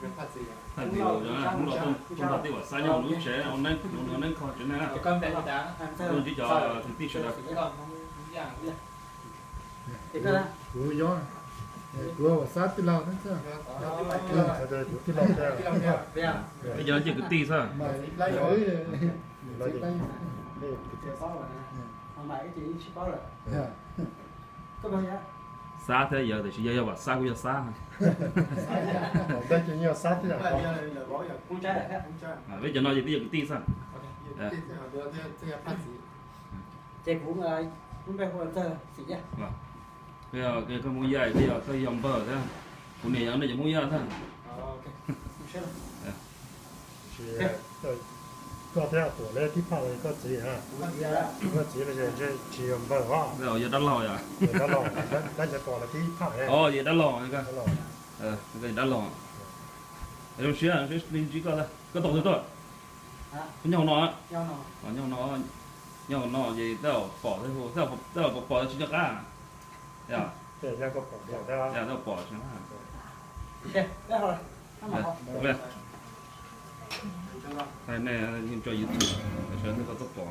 Thaj Txi, hnub no tuaj nrog Tij Vam Xab nyob lub tsev ua neeb kho tsev neeg na. Ntsib cov kwv tij sawv daws. Kuv Vam Xab tij laug, kuv tij laug, peb cov no ces kwv tij xwb. Xab thiab Yawg tiam sis yog yog Vam Xab kuj yog Xab. Peb cov no ces twb yog kwv tij xwb. Koj Hmoob Yaj, koj yog, koj yog npawg thiab, kuv niam yog nej cov Hmoob Yaj thiab. Koj thiab Tuam lawv tib phaj los koj txiv, koj txiv los tsis yog npawg os. Yog dab laug yom? Dab laug, dab laug, yog dab laug. Zoo siab li ntsib koj, koj tau twg tuaj? Nyob hauv no, nyob hauv no, nyob hauv no ces tej zaum pom, tej zaum pom tsis nco qab. Tej zaum pom tsis nco qab. Nej yeej tso YouTube, sawv daws tuaj pom.